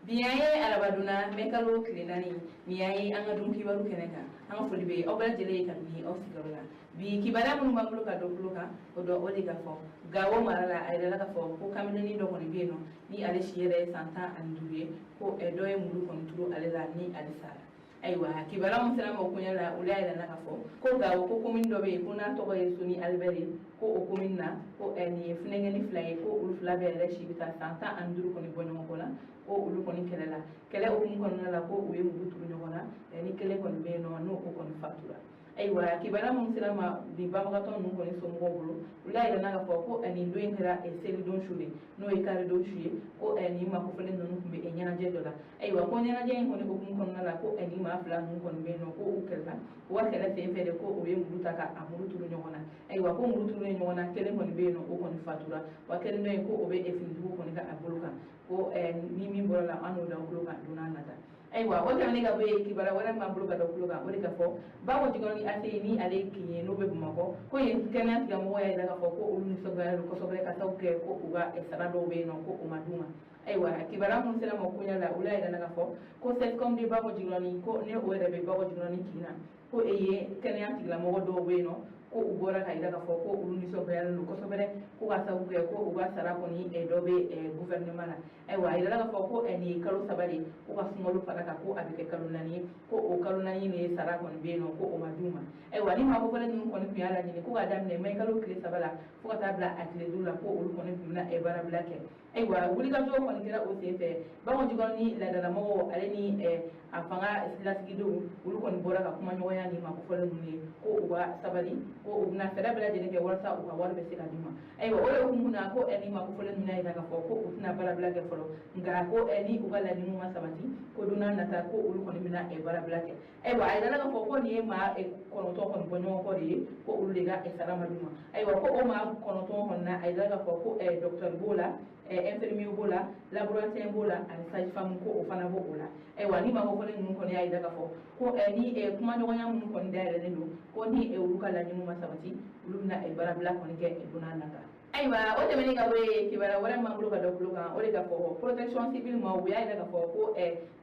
Bi an ye arabadonna mɛ kalo tile 4, nin y'an ye an ka don kibaru kɛnɛ kan. An ka foli bɛ aw bɛɛ lajɛlen ye kabini aw sigiyɔrɔ la. Bi kibaruya minnu b'an bolo ka dɔ tulo kan, o dɔ o de ka fɔ Gawo mara la, a yirala k'a fɔ ko kamelennin dɔ kɔni bɛ yen nɔ, ni ale si yɛrɛ ye san 15 ye, ko dɔ ye muru kɔni turu ale la ni ale sara. Ayiwa, kibaruya min sera ma o koɲɛ la, olu y'a yira k'a fɔ ko Gawo ko commune dɔ bɛ yen ko n'a tɔgɔ ye Soni Albert ye, ko o commune na, ko nin ye funɛngɛni fila ye, ko olu fila bɛɛ yɛrɛ si bɛ taa san 15 kɔni bɔ ɲɔgɔn kɔ la, ko olu kɔni kɛlɛla. Kɛlɛ hukumu kɔnɔna la, ko u ye muru turu ɲɔgɔn na, ni kelen kɔni bɛ yen nɔ, n'o o kɔni fatura. Ayiwa, kibaruya minnu sera ma nin banbagatɔ ninnu kɔni somɔgɔw bolo, olu y'a yira k'a fɔ ko nin don in kɛra selidon su de, n'o ye karidon su ye, ko nin maa kofɔlen ninnu tun bɛ ɲɛnajɛ dɔ la. Ayiwa, ko ɲɛnajɛ in kɔni hukumu kɔnɔna la, ko nin maa fila ninnu kɔni bɛ yen nɔ, ko u kɛlɛla. U ka kɛlɛ sen fɛ de, ko u ye muru ta ka a muru turu ɲɔgɔn na. Ayiwa, ko muru turulen ɲɔgɔn na, kelen kɔni bɛ yen nɔ, o kɔni fatura, wa kelen dɔ in, ko o bɛ finitigiw kɔni ka a bolo kan, ko ni min bɔra la, an n'o da tulo kan don n'a nata. Ayiwa, o tɛmɛnen ka bɔ yen, kibaruya wɛrɛ b'an bolo ka da tulo kan, o de ka fɔ Bako Jikɔrɔni ACI, ni ale ye kin ye n'o bɛ Bamakɔ, ko yen kɛnɛya tigilamɔgɔw y'a jira k'a fɔ ko olu nisɔndiyalen don kosɛbɛ, ka sababu kɛ ko u ka sara dɔw bɛ yen nɔ, ko o ma d'u ma. Ayiwa, kibaruya minnu sera ma koɲɛ la, olu y'a jira k'a fɔ ko CSCOM de Bako Jikɔrɔni, ko ne o yɛrɛ bɛ Bako Jikɔrɔni kin na, ko e ye kɛnɛya tigilamɔgɔ dɔw bɛ yen nɔ, ko u bɔra ka jira k'a fɔ ko olu nisɔndiyalen don kosɛbɛ, ko ka sababu kɛ ko u ka sara kɔni dɔ bɛ gouvernement la. Ayiwa, a yirala k'a fɔ ko nin ye kalo 3 de ye, ko ka sunkalo fara kan, ko a bɛ kɛ kalo 4 ye, ko o kalo 4 de sara kɔni bɛ yen nɔ, ko o ma d'u ma. Ayiwa, ni maa kofɔlen ninnu kɔni tun y'a laɲini ko k'a daminɛ mai kalo tile 3 la fo ka taa bila a tile 5 la, ko olu kɔni tun bɛna baarabila kɛ. Ayiwa, wulikajɔ kɔni kɛra o sen fɛ. Bako Jikɔrɔni laadalamɔgɔw ale ni a fanga lasigidenw, olu kɔni bɔra ka kuma ɲɔgɔnya ni maa kofɔlen ninnu ye, ko u ka sabali, ko u bɛna fɛɛrɛ bɛɛ lajɛlen kɛ walasa u ka wari bɛ se ka d'u ma. Ayiwa, o de hukumu na, ko ni maa kofɔlen ninnu y'a jira k'a fɔ ko u tɛna baarabila kɛ fɔlɔ, nka ko ni u ka laɲiniw ma sabati, ko don n'a nata, ko olu kɔni bɛna baarabila kɛ. Ayiwa, a yirala k'a fɔ ko nin ye maa 9 kɔni bɔ ɲɔgɔn kɔ de ye, ko olu de ka sara ma d'u ma. Ayiwa, ko o maa 9 kɔni na, a yirala k'a fɔ ko docteur b'o la, infirmier b'o la, laborantin b'o la, ani sage femme, ko o fana b'o o la. Ayiwa, ni maa kofɔlen ninnu kɔni y'a jira k'a fɔ ko ni kumaɲɔgɔnya minnu kɔni dayɛlɛlen don, ko ni olu ka laɲiniw ma sabati, olu bɛna baarabila kɔni kɛ don n'a nata. Ayiwa, o tɛmɛnen ka bɔ yen, kibaruya wɛrɛ m'an bolo ka da tulo kan, o de ka fɔ protection civile maaw, u y'a jira k'a fɔ ko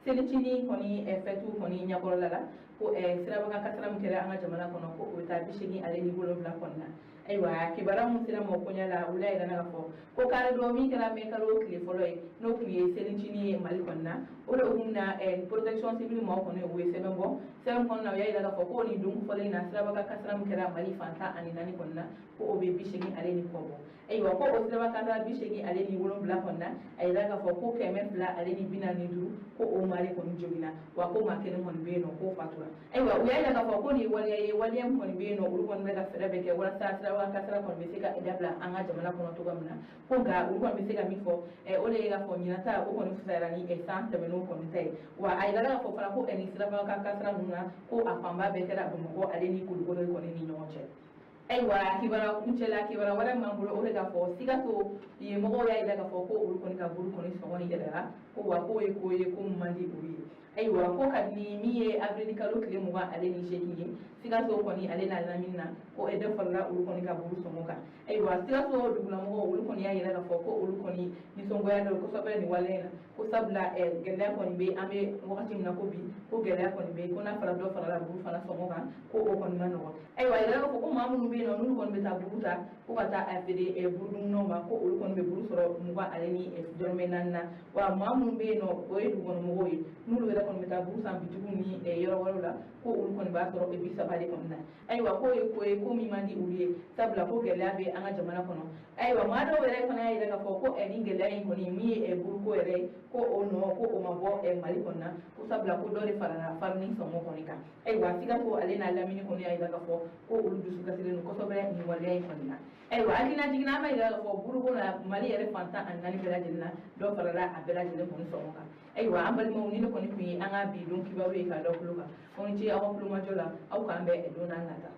selicinin kɔni fɛtiw kɔni ɲɛkɔrɔla la, ko sirabakan kasara min kɛra an ka jamana kɔnɔ, ko o bɛ taa 87 kɔni na. Ayiwa, kibaruya min sera ma o koɲɛ la, olu y'a jira k'a fɔ ko karidon min kɛra mɛ kalo tile fɔlɔ ye, n'o tun ye selicinin ye Mali kɔni na, o de hukumu na, protection civile maaw kɔni, u ye sɛbɛn bɔ. Sɛbɛn kɔnɔna na, u y'a jira k'a fɔ ko nin don kofɔlen in na, sirabakan kasara min kɛra Mali fan 14 kɔni na, ko o bɛ 84 kɔ bɔ. Ayiwa, ko o sirabakan kasara 87 kɔni na, a yira k'a fɔ ko 245, ko o maa de kɔni joginna, wa ko maa kelen kɔni bɛ yen nɔ, k'o fatura. Ayiwa, u y'a jira k'a fɔ ko nin ye waleya ye, waleya min kɔni bɛ yen nɔ, olu kɔni bɛ ka fɛɛrɛ bɛɛ kɛ walasa sirabakan kasara kɔni bɛ se ka dabila an ka jamana kɔnɔ cogoya min na. Ko nka olu kɔni bɛ se ka min fɔ, o de ye k'a fɔ ɲinan ta, o kɔni fisayara ni san tɛmɛnenw kɔni ta ye. Wa a yirala k'a fɔ fana ko nin sirabakan kasara ninnu na, ko a fanba bɛɛ kɛra Bamakɔ ale ni Kulukoro kɔni ni ɲɔgɔn cɛ. Ayiwa, kibaruya kuncɛla, kibaruya wɛrɛ m'an bolo, o de k'a fɔ Sikaso yen mɔgɔw y'a jira k'a fɔ ko olu kɔni ka buru kɔni sɔngɔ yɛlɛra, ko wa k'o ye ko ye ko min man di olu ye. Ayiwa, ko kabini min ye avril kalo tile 28 ye, Sikaso kɔni ale n'a lamini na, ko dɔ farala olu kɔni ka buru sɔngɔ kan. Ayiwa, Sikaso dugulamɔgɔw, olu kɔni y'a jira k'a fɔ ko olu kɔni nisɔngoya don kosɛbɛ nin wale in na, ko sabula gɛlɛya kɔni bɛ an bɛ wagati min na ko bi, ko gɛlɛya kɔni bɛ, ko n'a fɔra dɔ farala buru fana sɔngɔ kan, ko o kɔni ma nɔgɔn. Ayiwa, a yirala k'a fɔ ko maa minnu bɛ yen nɔ, n'olu kɔni bɛ taa buru ta ko ka taa a feere burudumunanw ma, ko olu kɔni bɛ buru sɔrɔ 20 ni dɔrɔmɛ 4 na, wa maa minnu bɛ yen nɔ, o ye dugukɔnɔmɔgɔw ye, n'olu yɛrɛ kɔni bɛ taa buru san bitigiw ni yɔrɔ wɛrɛw la, ko olu kɔni b'a sɔrɔ 30 de kɔni na. Ayiwa, k'o ye ko ye ko min man di olu ye, sabula ko gɛlɛya bɛ an ka jamana kɔnɔ. Ayiwa, maa dɔw yɛrɛ fana y'a jira k'a fɔ ko nin gɛlɛya in kɔni min ye buruko yɛrɛ ye, ko o nɔ, ko o ma bɔ Mali kɔni na, ko sabula ko dɔ de farala farini sɔngɔ kɔni kan. Ayiwa, Sikaso ale n'a lamini kɔni y'a jira k'a fɔ ko olu dusu kasilen don kosɛbɛ nin waleya in kɔni na. Ayiwa, hakilina jiginna, an b'a jira k'a fɔ buruko la, Mali yɛrɛ fan 14 bɛɛ lajɛlen na, dɔ farala a bɛɛ lajɛlen kɔni sɔngɔ kan. Ayiwa, an balimaw, ni ne kɔni tun ye an ka bi don kibaru ye k'a da tulo kan. Aw ni ce aw ka kulomajɔ la. Aw k'an bɛn don n'a nata.